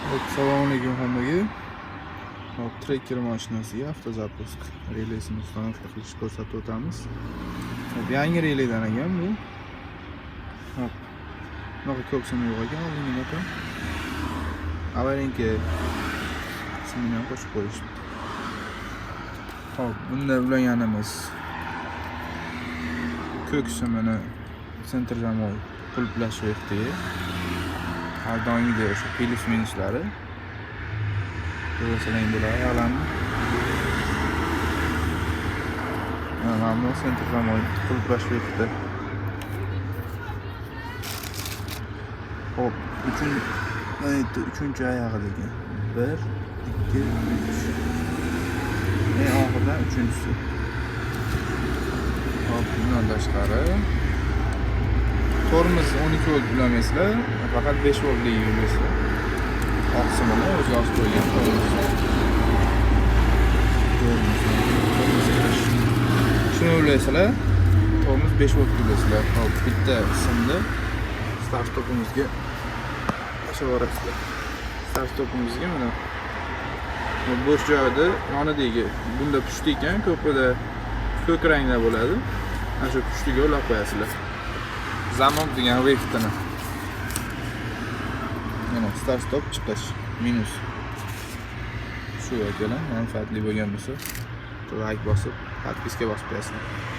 Assalomu alaykum hammaga. Hop, Tracker mashinasiga автозапуск relesini установка qilishni ko'rsatib o'tamiz. Hop, yangi reledan ekan bu. Hop. Bunaqa ko'p sim yo'q ekan oldingidaqa. Аварийка simini ham qo'shib qo'yishibdi. Hop, bunda ulaganimiz ko'k simini центр замок qulflash vaqtiga har doimgidek o'sha plyus minuslari ko'rsalang bo'ladi yoqlarni. Mana bu центр замок qulflash vaqti. Hop, uchinchi, mana yerda uchinchi oyog'i degan. 1, 2, 3. Eng oxiridan uchinchisi. Hop, bundan tashqari tormoz 12 volt ulamaysizlar, faqat 5 voltligi ulaysizlar. Oq simini o'zi yozib qo'ygan tormoz. Tormoz, tormoz kirish. Shuni ulaysizlar, tormoz 5 voltga ulaysizlar. Hop, bitta simni start stopimizga tashlab yuborasizlar. Start stopimizga mana bu bo'sh joyida yonidagi bunda pushti ekan, ko'pida ko'k rangda bo'ladi. Ana shu pushtiga ulab qo'yasizlar. Замок degan выход ini. Mana start stop chiqish minus. Shu akalar, manfaatli bo'lgan bo'lsa, layk bosib, подписка bosib qo'yasizlar.